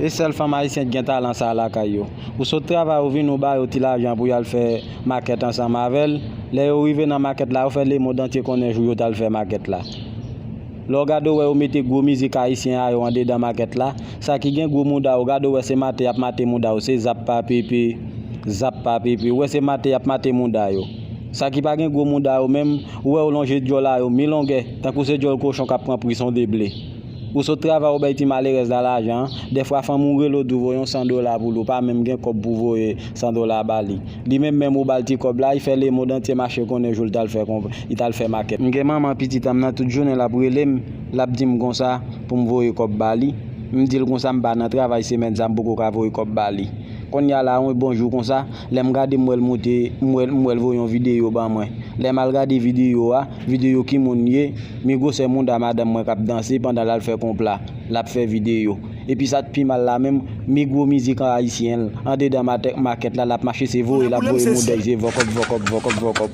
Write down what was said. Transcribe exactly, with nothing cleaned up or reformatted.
E sèl fanm ayisyen ki gen talan sa a lakay yo. Ou sot travay, ou vin, ou ba yo ti lajan pou y al fè makèt ansanm avè l. Lè yo rive nan makèt la, yo fè lemonn antye konnen jou yo t al fè makèt la. Lè w gade, w wè yo mete gwo mizik ayisyen a yo andedan makèt la. Sa ki gen gwo mouda yo, gade, w wè se mate y ap mate mouda yo, se zap pa pepe, zap pa pepe. Ou wè se mate y ap mate mouda yo. Sa ki pa gen gwo mouda yo menm, ou wè yo lonje djòl a yo mi longè, tankou se djòl kochon k ap pran pri sonde ble. Ou sot travay, ou bay ti malerèz la lajan an. Dèfwa fanm ou rele w di w voye yon san dola pou li, ou pa menm gen kòb pou voye san dola ba li. Li menm menm ou ba l ti kòb la, li fè lemonn antye mache konnen jou l t al fè konp-, li t al fè makèt. M gen manman pitit an m nan, tout jounen l ap rele m, l ap di m konsa pou m voye kòb ba li. M di l konsa m pa nan travay semèn sa, m poko ka voye kòb ba li. Kounye a la, yon bon jou konsa, lè m gade m wè l moute, m wè, m wè l voye yon videyo ban mwen. Lè m al gade videyo a, videyo ki moun ye, mi gwosè mouda madanm mwen k ap danse pandan l al fè konp la, l ap fè videyo. Epi sa k pi mal la menm, mi gwo mizik ayisyen l, andedan matè-, makèt la, l ap mache se voye, l ap voye mouda l, se vòkòp, vòkòp, vòkòp, vòkòp.